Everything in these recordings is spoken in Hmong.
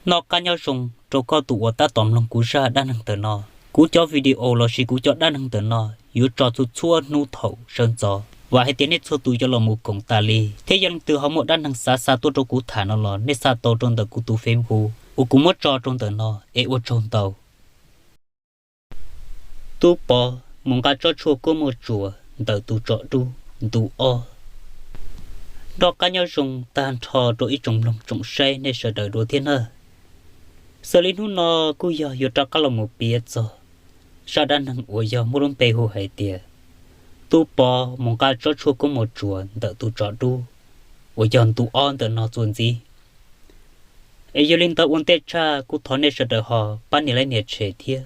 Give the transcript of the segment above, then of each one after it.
Noj qab nyob zoo rau koj tus uas tab tom mloog kuv zaj dab neeg ntawm no. Kuv cov video lossis kuv cov dab neeg ntawm no yuav tso txhua txhua hnub thaum sawv ntxov. Vam hais tias nej txhua tus yuav los mus koom tas li, thiab yog leej twg ho muaj dab neeg xav xa tuaj rau kuv tham no los nej xa tau rau ntawm kuv tus Facebook uas kuv muab tso rau ntawm no. Es ua tsaug ntau. Tub Pov mus nqa tsob tshuaj kub muaj tsuas ntawm tus tsov dub ntu ob. Noj qab nyob zoo tag nrho rau ib tsoom mloog tsoom saib nej sawv daws dua thiab na. Xws li hnub no kuj yog yuav rov qab los mus piav txog zaj dab neeg uas yog muaj lub npe hu hais tias Tub Pov mus nqa tsob tshuaj kub muaj tsuas ntawm tus tsov dub uas yog ntu ob ntawm no txuas ntxiv. Es yog li ntawd ua ntej tshaj kuj thov nej sawv daws ho pab nias like nias share thiab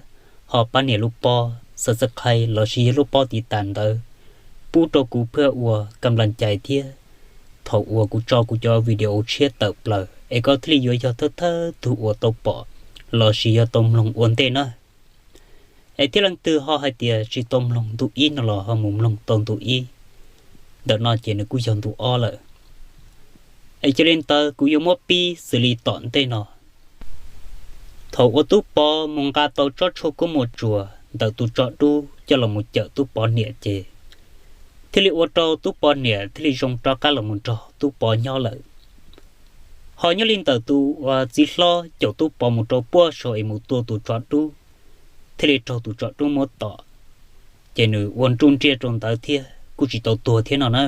ho pab nias lub pob subscribe lossis yog lub pob tiv tas ntawd pub rau kuv phaj ua kam las cais thiab thaum uas kuv tso kuv cov video tshiab tawm plaws es koj thiaj li yuav yog thawj thawj tug uas tau pom lossis yog tau mloog ua ntej na. Es thiab leej twg ho hais tias tsis tau mloog ntu ib no los ho mus mloog tau ntu ib ntawm no ces nws kuj yog ntu ob lawm. Es cia li ntawd kuv yuav muab pib xws li tom ntej no. Thaum uas Tub Pov mus nqa tau tsob tshuaj kub muaj tsuas ntawm tus tsov dub coj los mus cawm Tub Pov niam ces thiaj li ua rau Tub Pov niam thiaj li zoo rov qab los mus nrog Tub Pov nyob lawm. Ho nyob li ntawm tus uas txiv hlob caum Tub Pov mus rau puag saud es mus tua tus tsov dub, thiaj li raug tus tsov dub muab tom, ces nws ua nruj nriaj rau ntawd thiab kuj tsis tau tuag thiab no na.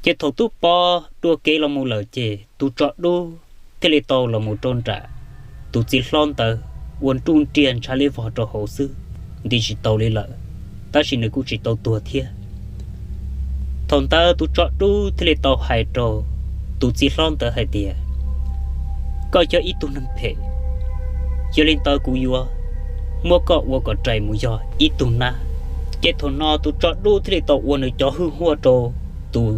Ces thaum Tub Pov dua kev los mus lawm ces tus tsov dub thiaj li tau los mus rau nram tus txiv hlob ntawd ua nruj nriaj ntshav li vog rau hauv xwb, nti tsis tau li lawm, tab sis nws kuj tsis tau tuag thiab. Thaum ntawd tus tsov dub thiaj li tau hais rau tus txiv hlob ntawd hais tias, koj yog ib tug neeg phem, yog li ntawd kuv yuav muab koj ua kom rais mus yog ib tug nab. Ces thaum no tus tsov dub thiaj li tau ua nws cov hwj huaj rau tus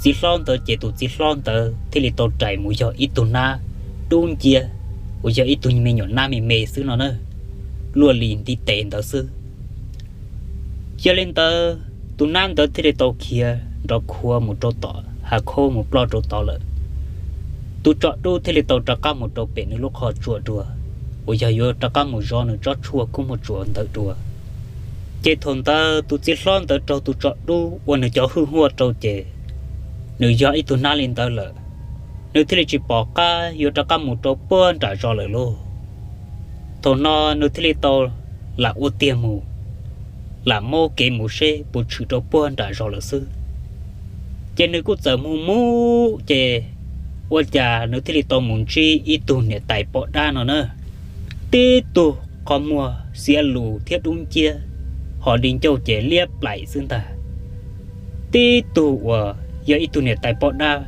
txiv hlob ntawd ces tus txiv hlob ntawd thiaj li tau rais mus yog ib tug nab dub nciab, uas yog ib tug me nyuam nab me me xwb no na, luaj li ntiv tes ntawd xwb. Yog li ntawd tus nab ntawd thiaj li tau khiav nrov khuav mus rau tom hav khaub mus ploj rau tod lawm. Tus tsov dub thiaj li tau rov qab mus rau pem nws lub qhov tsua dua, uas yog yuav rov qab mus zov nws tsob tshuaj kub muaj tsuas ntawd dua. Ces thaum ntawd tus txiv hlob ntawd raug tus tsov dub ua nws cov hwj huaj rau ces nws yog ib tug nab li ntawd lawm, nws thiaj li tsis pom qab yuav rov qab mus rau puag nram zos lawm lauj. Thaum no nws thiaj li tau lam ua tiag mus, lam muab kev mus seb puas tshwm rau puag nram zos lawm xwb. Ces nws kuj txawm mus mus ces ua cas nws thiaj li tau mus ntsib ib tug niam tais poj dab no na. Tib tug qhov muag xiav lus thiab dub nciab, ho di ncauj ces liab plaim xwb ntag. Tib tug uas yog ib tug niam tais poj dab,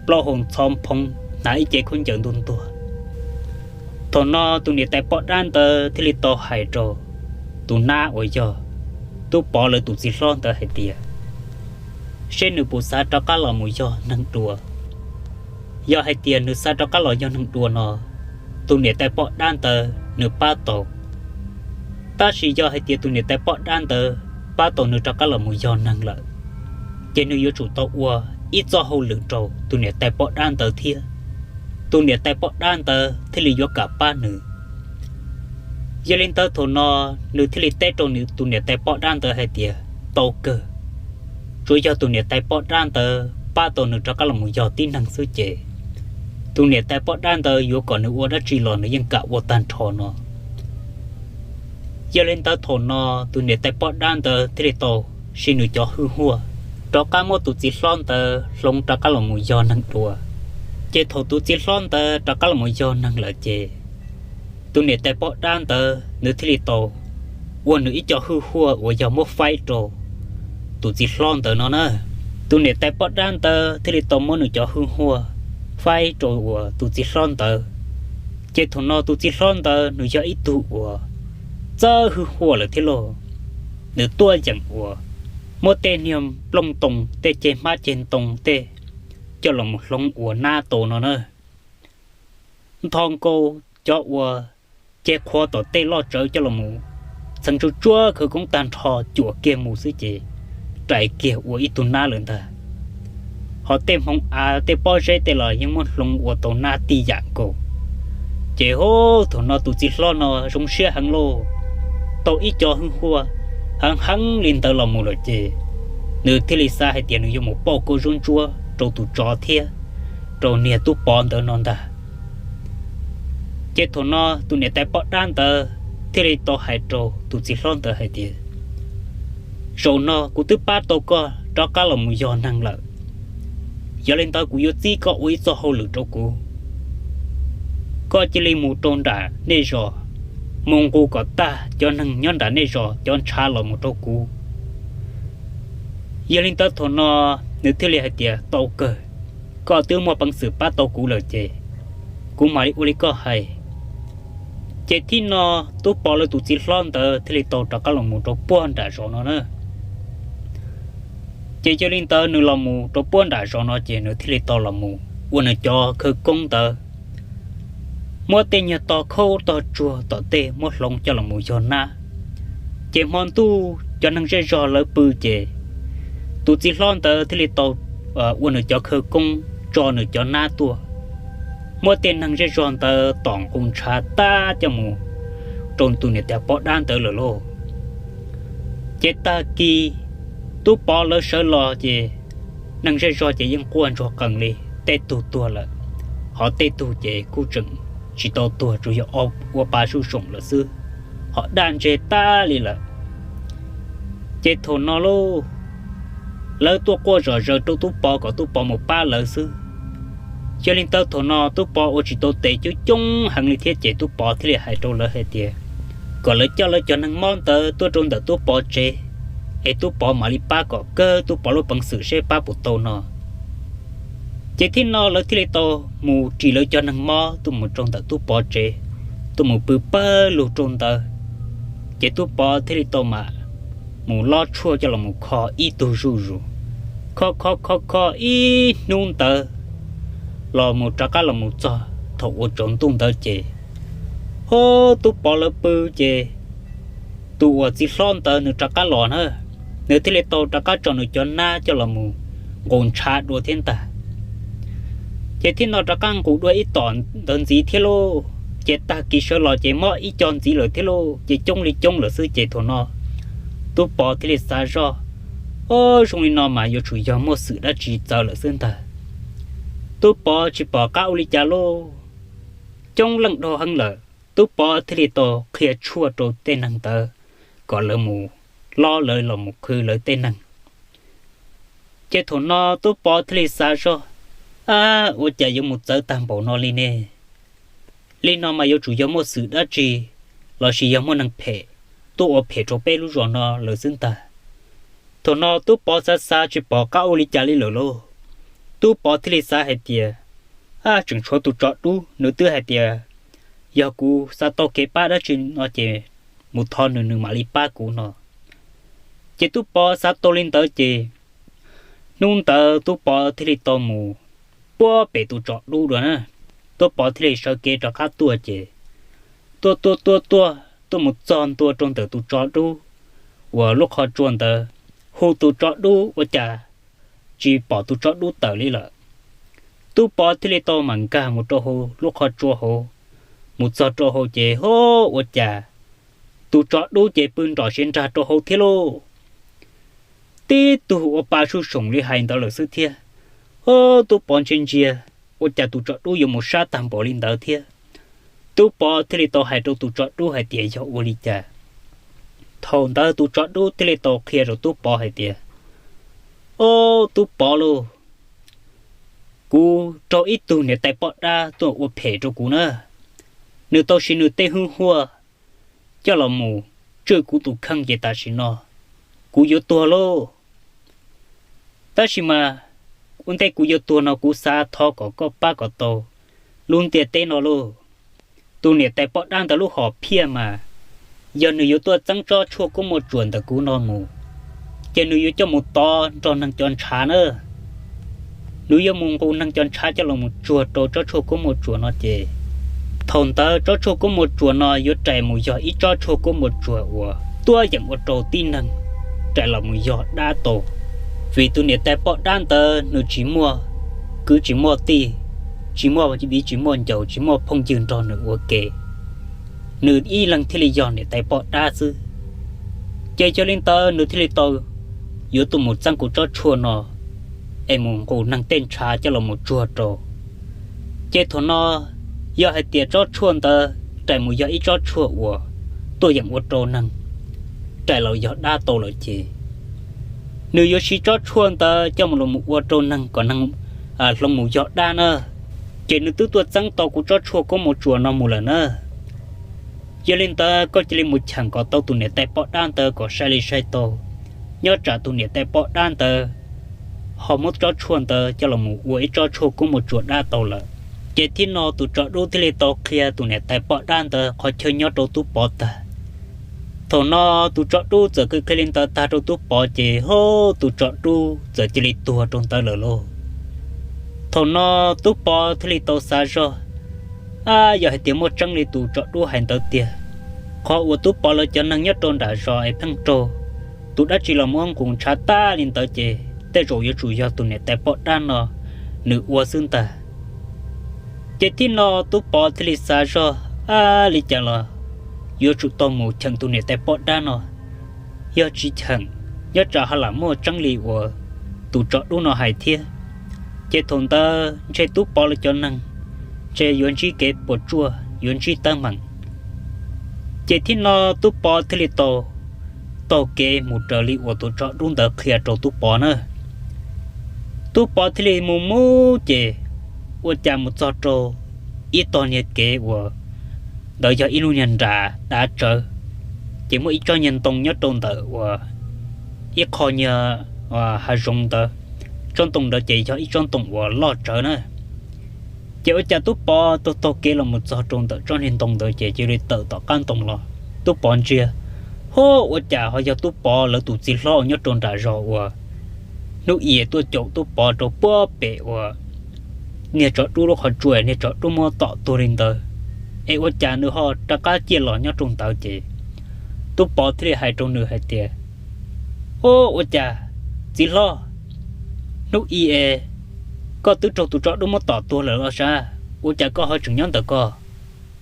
plaub hau ntxhov phoov hnav ib ce khaub ncaws ntuag ntuag. Thaum no tus niam tais poj dab ntawd thiaj li tau hais rau tus nab uas yog Tub Pov lawv tus txiv hlob ntawd hais tias, seb nws puas xav rov qab los mus yog neeg dua. Yog hais tias nws xav rov qab los yog neeg dua no, tus niam tais poj dab ntawd nws pab tau. Tab sis yog hais tias tus niam tais poj dab ntawd pab tau nws rov qab los mus yog neeg lawm, ces nws yuav tsum tau ua ib txoj hauj lwm rau tus niam tais poj dab ntawd thiab, tus niam tais poj dab ntawd thiaj li yuav kam pab nws. Yog li ntawd thaum no nws thiaj li teb rau nws tus niam tais poj dab ntawd hais tias, tau kawg, tsuav yog tus niam tais poj dab ntawd pab tau nws rov qab los mus yog tib neeg xwb ces tus niam tais poj dab ntawd yuav kom nws ua dab tsi los nws yeej kam ua tag nrho no. Yog li ntawd thaum no tus niam tais poj dab ntawd thiaj li tau siv nws cov hwj huaj rov qab muab tus txiv hlob ntawd hloov rov qab los mus yog neeg dua. Ces thaum tus txiv hlob ntawd rov qab los mus yog neeg lawm ces tus niam tais poj dab ntawd nws thiaj li tau ua nws ib co hwj huaj uas yog muab faib rau tus txiv hlob ntawd no na. Tus niam tais poj dab ntawd thiaj li tau muab nws cov hwj huaj faib rau uas tus txiv hlob ntawd. Ces thaum no tus txiv hlob ntawd nws yog ib tug uas txawj hwj huaj lawm thiab lauj. Nws tuaj yeem uas muab tej niag nplooj ntoo, tej ceg hmab ceg ntoo tej coj los mus hloov ua nab tau no na. Ntho nkaus cov uas ceg qhuav tom tej loj tsawv coj los mus txheev tsuj tsuab khawv koob tag nrho cuam kiag mus xwb ces rais kiag ua ib tug nab lawm ntag. ho tej hmoov av tej pob zeb tej los yeej muab hloov ua tau nab tij yam nkaus. Ces ho thaum no tus txiv hlob no zoo siab heev lauj, tau ib co hwj huaj heev heev li ntawd los mus lawm ces nws thiaj li xav hais tias nws yuav mus pauj kauj zub ntsuab rau tus tsov thiab rau niag tub pov ntawd no ntag. Ces thaum no tus niam tais poj dab ntawd thiaj li tau hais rau tus txiv hlob ntawd hais tias, zaum no kuv twb pab tau koj rov qab los mus yog neeg lawm, yog li ntawd kuv yuav txib koj ua ib txoj hauj lwm rau kuv. Koj cia li mus rau nram nej zos, mus nqus kom tag cov neeg nyob nram nej zos cov ntshav los mus rau kuv. Yog li ntawd thaum no nws thiaj li hais tias, tau kawg, koj twb muaj peev xwm pab tau kuv lawm ces kuv mam li ua li koj hais. Ces thib no tub pov lawv tus txiv hlob ntawd thiaj li tau rov qab los mus rau puag nram zos no na. Ces yog li ntawd nws los mus rau puag nram zos no ces nws thiaj li tau los mus ua nws cov khawv koob ntawd, muab tej nyuag tog khaub tog tsuag tom tej muab hloov coj los mus yog nab. Ces hmo ntuj cov neeg zej zog lawv pw ces tus txiv hlob ntawd thiaj li tau ua nws cov khawv koob tso nws cov nab tuaj, muab tej neeg zej zog ntawd tom nqus ntshav tag coj mus rau tus niam tais poj dab ntawd lawm lauj. Ces tag kis tub pov lawv sawv los ces neeg zej zog ces yeej quaj ntsuag qees li, tej tug tuag lawm, ho tej tug ces kuj tseem tsis tau tuag, tsuas yog ua pa suj soom lawm xwb, ho daj ntseg tag li lawm. Ces thaum no lauj, lawv tuaj quaj zom zaws rau tub pov kom tub pov mus pab lawv xwb. Yog li ntawd thaum no tub pov ua tsis tau tes coob coob heev li thiab ces tub pov thiaj li hais rau lawv hais tias kom lawv coj lawv cov neeg mob ntawd tuaj rau ntawm tub pov tsev, es tub pov mam li pab kom kawg tub pov lub peev xwm seb pab puas tau no. Ces thib no lawv thiaj li tau mus ris lawv cov neeg mob tuaj mus rau ntawm tub pov tsev, tuaj mus pw pawg lug rau ntawd. Ces tub pov thiaj li tau mam mus lob tshuaj coj los mus kho ib tug zuj zus, kho kho kho kho ib hnub ntawd los mus rov qab los mus txog thaum ua tsaus ntuj ntawd ces, ho, tub pov lawv pw ces tus uas txiv hlob ntawd nws rov qab los na, nws thiaj li tau rov qab tso nws cov nab coj los mus nqus ntshav dua thiab ntag. Ces thib no rov qab nqus dua ib tom ntawd ntxiv thiab lauj, ces tag kis sawv los ces mob ib co ntxiv lawm thiab lauj, ces coob li coob lawm xwb ces thaum no tub pov thiaj li xav zoj, o, zoo li no mas yuav tsum yog muaj xwm dab tsi txawv lawm xwb ntag. Tub pov tsis pom qab ua li cas lauj, coob leej dhau heev lawm. Tub pov thiaj li tau qhia tshuaj rau tej neeg ntawd kom lawv mus lob lawv los mus qhwv lawv tej neeg. Ces thaum no tub pov thiaj li xav zoj, ab, ua cas yuav mus txawv tag npaum no li ne? Li no mas yuav tsum yog muaj xwm dab tsi lossis yog muaj neeg phem tuaj ua phem rau peb lub zos no lawm xwb ntag. Thaum no tub pov xav xav tsis pom qab ua li cas li lawm lauj, tub pov thiaj li xav hais tias, ab, tseem tshuav tus tsov dub, nws twb hais tias yog kuv xav tau kev pab dab tsi no ces mus thov nws, nws mam li pab kuv no. Ces tub pov xav tau li ntawd ces hnub ntawd tub pov thiaj li tau mus puag pem tus tsov dub dua na. Tub pov thiaj li sawv kev rov qab tuaj ces tuaj tuaj tuaj tuaj tuaj mus txog ntua rau ntawm tus tsov dub uas lub qhov tsua ntawd, hu tus tsov dub ua cas tsis pom tus tsov dub tawm li lawm. Tub pov thiaj li tau mam nkag mus rau hauv lub qhov tsua hauv, mus txog rau hauv ces ho, ua cas tus tsov dub ces pw nrom siav nrag rau hauv thiab lauj. Tib tug ua pa suj soom li hais ntawd lawm xwb thiab. Ho, tub pov ntsia ntsia, ua cas tus tsov dub yuav mus sab tag npaum li ntawd thiab. Tub pov thiaj li tau hais rau tus tsov dub hais tias yog ua li cas. Thaum ntawd tus tsov dub thiaj li tau qhia rau tub pov hais tias, o, tub pov lauj, kuv raug ib tug niam tais poj dab tuaj ua phem rau kuv na. Nws tau siv nws tej hwj huaj coj los mus tswj kuv tus kheej ces tam sim no kuv yuav tuag lauj. Tab sis mas ua ntej kuv yuav tuag no kuv xav thov kom koj pab kom tau lub ntiaj teb no lauj. Tus niam tais poj dab ntawd lub hom phiaj mas yog nws yuav tuaj txeeb tsob tshuaj kub muaj tsuas ntawm kuv no mus, ces nws yuav coj mus tov nrog neeg cov ntshav na. Nws yuav mus nqus neeg cov ntshav coj los mus tsuag rau tsob tshuaj kub muaj tsuas no ces thaum ntawd tsob tshuaj kub muaj tsuas no yuav rais mus yog ib tsob tshuaj kub muaj tsuas uas tuab yeem ua rau tib neeg rais los mus yog dab tau Vim tus niam tais poj dab ntawd nws tsis muaj kwv tsis muaj tij, tsis muaj viv tsis muaj ncaus, tsis muaj phooj ywg nrog nws ua ke, nws ib leeg thiaj li yog niam tais poj dab xwb. Ces yog li ntawd nws thiaj li tau yuav tuaj mus txeeb kuv tsob tshuaj no es mus nqus neeg tej ntshav coj los mus tsuag rau. Ces thaum no yog hais tias tsob tshuaj ntawd rais mus yog ib tsob tshuaj uas tuaj yeem ua rau neeg rais los yog dab tau lawm ces nws yuav siv tsob tshuaj ntawd coj mus los mus ua rau neeg kom neeg hloov mus yog dab na. Ces nws twb tuaj txeeb tau kuv tsob tshuaj koob mus tsuas no mus lawm na. Yog li ntawd koj cia li mus cheem kom tau tus niam tais poj dab ntawd kom sai li sai tau, nyob tsam tus niam tais poj dab ntawd ho muab tsob tshuaj ntawd coj los mus ua ib tsob tshuaj koob mus tsuas dab tau lawm. Ces thib no tus tsov dub thiaj li tau qhia tus niam tais poj dab ntawd qhov chaw nyob rau tub pov tag. Thaum no tus tsov dub txawm qhia li ntawd tag rau tub pov ces ho tus tsov dub txawm cia li tuag rau ntawd lawm lauj. Thaum no tub pov thiaj li tau xav zog, ab, yog hais tias muaj tseeb li tus tsov dub hais ntawd tiag, qhov uas tub pov lawv cov neeg nyob rau nram zos es pheej raug tus dab tsi los muab nqus ntshav tag li ntawd ces tej zaum yuav tsum yog tus niam tais poj dab no nws ua xwb ntag. Ces thib no tub pov thiaj li xav zog, ab, li cas los yuav tsum tau mus cheem tus niam tais poj dab no, yog tsis cheem nyob tsam ho lam muaj tseeb li uas tus tsov dub no hais thiab. Ces thaum ntawd ntshe tub pov lawv cov neeg ntshe yuav ntsib kev puas tsuaj, yuav ntsib teeb meem. Ces thib no tub pov thiaj li tau taug kev mus raws li uas tus tsov dub ntawd qhia rau tub pov na. Tub pov thiaj li mus mus ces ua cas mus txog rau ib tog niag kev uas ntawd yog ib lub niag nram dav tsawv, ces muaj ib tsob niag ntoo nyob rau ntawm uas ib qho niag hav zoov ntawd. Tsob ntoo ntawd ces yog ib tsob ntoo uas loj tsawv na. Ces ua cas tub pov taug taug kev los mus txog rau ntawm tsob niag ntoo ntawd ces cia li tawm tom qab ntoo los. Tub pov ntsia, hub, ua cas ho yog tub pov lawv tus txiv hlob uas nyob rau nram zos uas hnub i tuaj caum tub pov rau puag pem uas niag tsov dub lub qhov tsua, niag tsov dub muab tom tuag li ntawd, es ua cas nws ho rov qab ciaj los nyob rau ntawd. Ces tub pov thiaj li hais rau nws hais tias, Ub, ua cas txiv hlob, hnub i es koj twb raug tus tsov dub muab tom tuag lawm los sav, ua cas koj ho tseem nyob ntawm ko?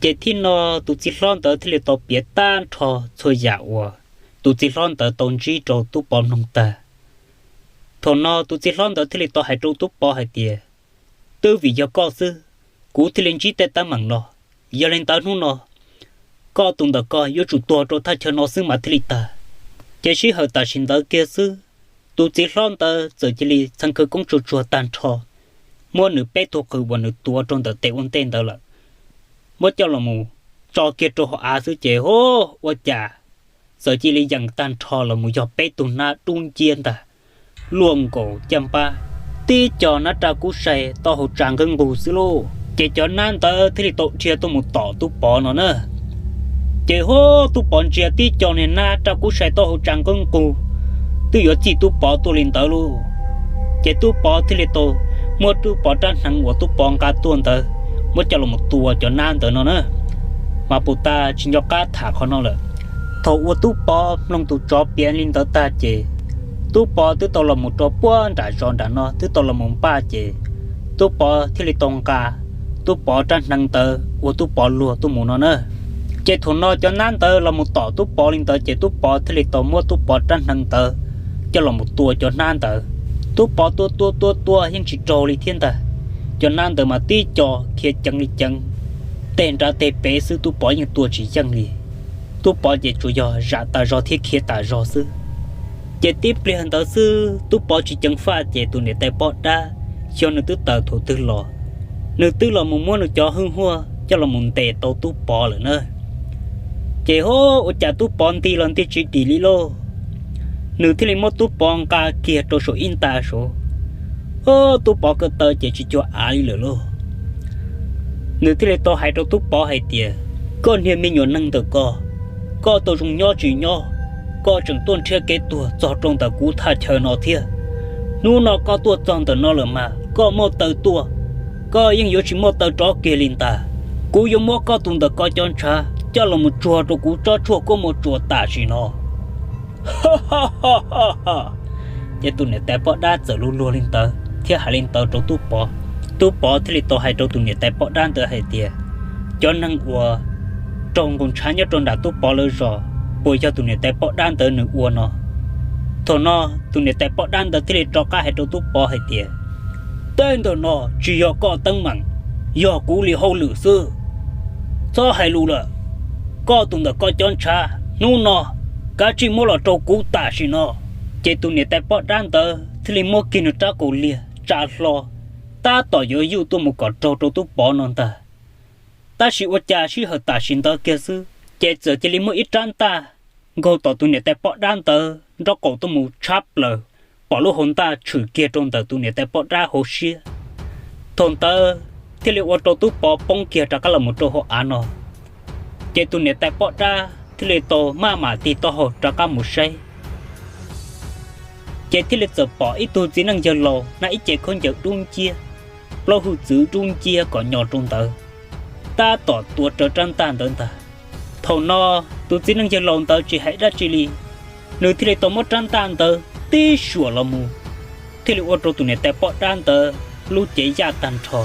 Ces thib no tus txiv hlob ntawd thiaj li tau piav tag nrho txhua yam uas tus txiv hlob ntawd tau ntsib rau tub pov mloog tag. Thaum no tus txiv hlob ntawd thiaj li tau hais rau tub pov hais tias, Twb vim yog koj xwb, kuv thiaj li ntsib tej teeb meem no. Yog li ntawd hnub no koj tus ntawm ko yuav tsum tuag rau thaj chaw no xwb mas thiaj li tag. Ces sij hawm tam sim ntawd kiag xwb, tus txiv hlob ntawd txawm cia li txhais khawv koob tsuag tsuag tag nrho, muab nws peb tug qws uas nws tuav rau ntawm tes ua ntej ntawd lawm, muab coj los mus tso kiag rau hauv av xwb ces, hub, ua cas txawm cia li yees tag nrho los mus yog peb tug nab dub nciab ntag, luaj nkaus caj npab, tib co nab raj kub sai taub hau tsa nqeeb nqug xwb lauj. Ces cov nab ntawd thiaj li tau dhia tuaj mus tom tub pov no na. Ces hub, tub pov ntsia tib co niag nab raj kub sai taub hau tsa nqeeb nqug twb yuav txij tub pov tuaj li ntawd lauj. Ces tub pov thiaj li tau muab tub pov rab hneev uas tub pov nqa tuaj ntawd muab coj los tua cov nab ntawd no na. Mas puas tas tsis nco qab tham qhov no lawm. Thaum uas tub pov mloog tus tsov piav li ntawd tag ces tub pov twb tau los mus rau puag nram zos nram no twb tau los mus npaj ces tub pov thiaj li tau nqa tub pov rab hneev ntawd uas tub pov luag tuaj mus no na. Ces thaum no cov nab ntawd los mus tom tub pov li ntawd ces tub pov thiaj li tau muab tub pov rab hneev ntawd coj los mus tua cov nab ntawd. Tub pov tua tua tua tua yeej tsis raug li thiab ntag. Cov nab ntawd mas tib co khiav ceev li ceev, tej nrad tej pem xwb tub pov yeej tua tsis yeej li. Tub pov ces tsuas yog zam tas zog thiab khiav tas zog xwb. Ces tib pliag ntawd xwb tub pov tsis ceev faj ces tus niam tais poj dab xyov nws twb tawm thaum twg los, nws twb los mus muab nws cov hwj huaj coj los mus ntes tau tub pov lawm na. Ces hub, ua cas tub pov nti los nti tsis dim li lauj, nws thiaj li muab tub pov nqa kiag rau saum ib nta saud. Hub, tub pov ko taw ces tsis cuag av li lawm lauj. Nws thiaj li tau hais rau tub pov hais tias, Koj niag me nyuam neeg ntawm ko, koj tau zoo nyob tsis nyob, koj tseem tuaj nrhiav kev tuag txog rau ntawm kuv thaj chaw no thiab. Hnub no koj tuaj txog ntawm no lawm mas koj muaj taw tuaj, koj yeej yuav tsis muaj taw rov kiag li ntag. Kuv yuav muab koj tus ntawm ko cov ntshav coj los mus tsuag rau kuv tsob tshuaj koob mus tsuas tam sim no. Ces tus niam tais poj dab txawm luag luag li ntawd thiab hais li ntawd rau Tub Pov. Tub Pov thiaj li tau hais rau tus niam tais poj dab ntawd hais tias, cov neeg uas raug nqus ntshav nyob rau nram Tub Pov lawv zos puas yog tus niam tais poj dab ntawd nws ua no? Thaum no tus niam tais poj dab ntawd thiaj li rov qab hais rau Tub Pov hais tias, tej ntawm no tsis yog koj teeb meem, yog kuv li hauj lwm xwb. Txhob hais lus lawm, koj tus ntawm koj cov ntshav hnub no kav tsij muab los rau kuv tam sim no. Ces tus niam tais poj dab ntawd thiaj li muab kiag nws rab kaus liag tsa hlo, tab tom yuav yuj tuaj mus kom raug rau Tub Pov no ntag. Tab sis ua cas sij hawm tam sim ntawd kiag xwb ces txawm cia li muaj ib rab ntaj nkaug tom tus niam tais poj dab ntawd nraub qaum tuaj mus tshab plaws, pom lub hauv ntaj tshwm kiag rau ntawm tus niam tais poj dab hauv siab. Thaum ntawd thiaj li ua rau Tub Pov poob kiag rov qab los mus rau hauv av no. Ces tus niam tais poj dab thiaj li tau maj mam tig taub hau rov qab mus saib, ces thiaj li txawm pom ib tug txiv neej yawg laus hnav ib ce khaub ncaws dub nciab, plaub hwj txwv dub nciab kom nyo rau ntawd, tab tom tuav rawv rab ntaj ntawd ntag. Thaum no tus txiv neej yawg laus ntawd tsis hais dab tsi li, nws thiaj li tau muab rab ntaj ntawd tib suam los mus, thiaj li ua rau tus niam tais poj dab ntawd lub cev yaj tag nrho.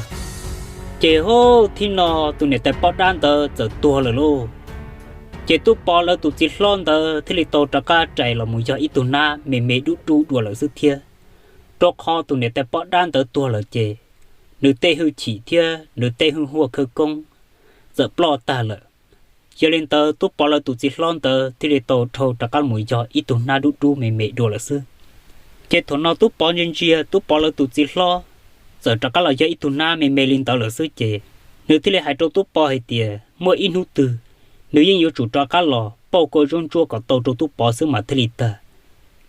Ces hub, thib no tus niam tais poj dab ntawd txawm tuag lawm lauj. Ces Tub Pov lawv tus txiv hlob ntawd thiaj li tau rov qab rais los mus yog ib tug nab me me dub dub dua lawm xwb thiab. Rau qhov tus niam tais poj dab ntawd tuag lawm ces nws tej hwj chim thiab nws tej hwj huaj khawv koob txawm ploj tag lawm. Yog li ntawd Tub Pov lawv tus txiv hlob ntawd thiaj li tau dhau rov qab los mus yog ib tug nab dub dub me me dua lawm xwb. Ces thaum no Tub Pov ntsia ntsia Tub Pov lawv tus txiv hlob txawm rov qab los yog ib tug nab me me li ntawd lawm xwb ces nws thiaj li hais rau Tub Pov hais tias muaj ib hnub twg nws yeej yuav tsum rov qab los pauj kua zaub ntsuab kom tau rau Tub Pov xwb mas thiaj li tag.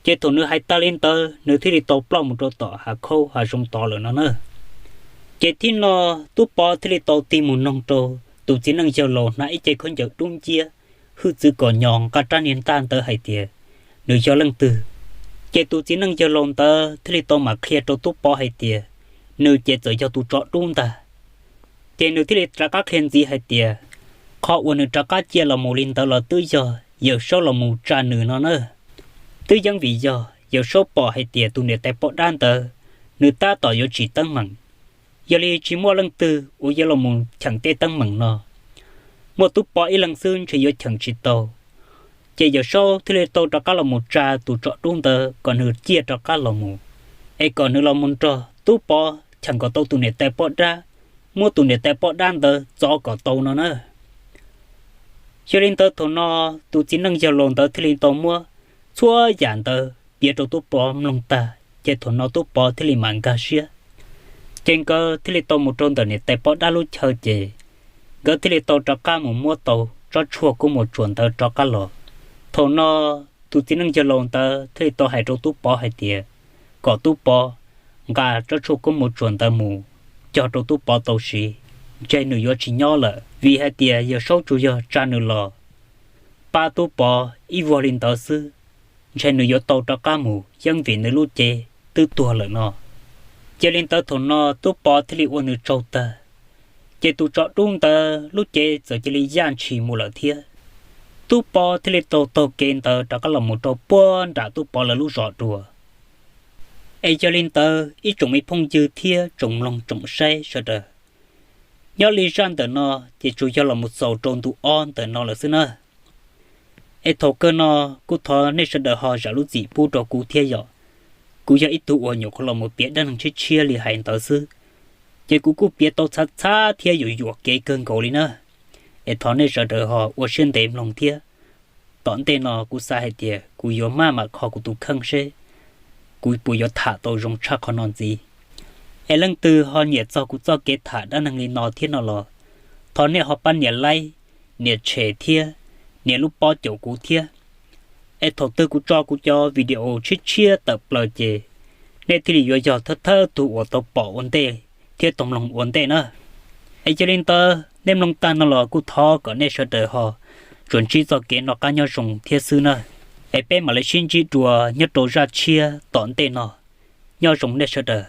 Ces thaum nws hais tag li ntawd nws thiaj li tau ploj mus rau tom hav khaub hav zoov tod lawm no na. Ces thib no Tub Pov thiaj li tau tig mus noog rau tus txiv neej yawg laus hnav ib ce khaub ncaws dub nciab, hwj txwv kom nyo nqa rab niag ntaj ntawd hais tias nws yog leej twg. Ces tus txiv neej yawg laus ntawd thiaj li tau mam qhia rau Tub Pov hais tias nws ces txawm yog tus tsov dub ntag. Ces nws thiaj li rov qab qhia ntxiv hais tias qhov uas nws rov qab cia los mus li ntawd los twb yog Yawm Saub los mus tsa nws no na. Twb yeej vim yog Yawm Saub pom hais tias tus niam tais poj dab ntawd nws tab tom yuav tsim teeb meem, yog li tsis muaj leej twg uas yuav los mus cheem tej teeb meem no. Muaj Tub Pov ib leeg xwb ntshe yuav cheem tsis tau. Ces Yawm Saub thiaj li tau rov qab los mus tsa tus tsov dub ntawd kom nws ciaj rov qab los mus, es kom nws los mus nrog Tub Pov cheem kom tau tus niam tais poj dab, muab tus niam tais poj dab ntawd txov kom tau no na. Yog li ntawd thaum no tus txiv neej yawg laus ntawd thiaj li tau muab txhua yam ntawd piav rau Tub Pov mloog tag ces thaum no Tub Pov thiaj li mam nkag siab. Ces nkawd thiaj li tau mus rau ntawm niam tais poj dab lub chaw ces nkawd thiaj li tau rov qab mus muab tau tsob tshuaj kub mos tsuas ntawd rov qab los. Thaum no tus txiv neej yawg laus ntawd thiaj li tau hais rau Tub Pov hais tias kom Tub Pov nqa tsob tshuaj kub mos tsuas ntawd mus cog rau Tub Pov tau siv, ntshe nws yuav tsis nyob lawm vim hais tias Yawm Saub tsuas yog tsa nws los pab Tub Pov ib vuag li ntawd xwb, ntshe nws yuav tau rov qab mus yeej vim nws lub cev twb tuag lawm no. Yog li ntawd thaum no Tub Pov thiaj li ua nws tsaug tag, ces tus tsov dub ntawd lub cev txawm cia li yaj ntshis mus lawm thiab. Tub Pov thiaj li tau taug kev ntawd rov qab los mus rau puag nram Tub Pov lawv lub zos dua. Es yog li ntawd ib tsoom me phooj ywg thiab tsoom mloog tsoom saib sawv daws, nyob li zaj ntawm no ces tsuas yog los mus xaus rau ntu ob ntawm no lawm xwb na. Es thaum kawg no kuj thov nej sawv daws ho zam lub txim pub rau kuv thiab yom. Kuv yog ib tug uas nyuam qhuav los mus piav dab neeg tshiab tshiab li hais ntawd xwb, ces kuv kuj piav tau txhav txhav thiab yuam yuam kev kawg nkaus li na. Es thov nej sawv daws ho ua siab ntev mloog thiab. Tom ntej no kuv xav hais tias kuv yuav maj mam kho kuv tus kheej seb kuv puas yuav tham tau zoo tshaj qhov no ntxiv. Es leej twg ho nyiam txog kuv txoj kev tham dab neeg li no thiab no los, thov nej ho pab nias like, nias share thiab nias lub pob caum kuv thiab. Es thaum twg kuv tso kuv cov video tshiab tshiab tawm plaws ces nej thiaj li yuav yog thawj thawj tug uas tau pom ua ntej thiab tau mloog ua ntej na. Es yog li ntawd nej mloog tag no los kuj thov kom nej sawv daws ho tsuas ntsib txoj kev noj qab nyob zoo thiab xwb na. Es peb mam li sib ntsib dua nyob rau zaj tshiab tom ntej no. Nyob zoo nej sawv daws.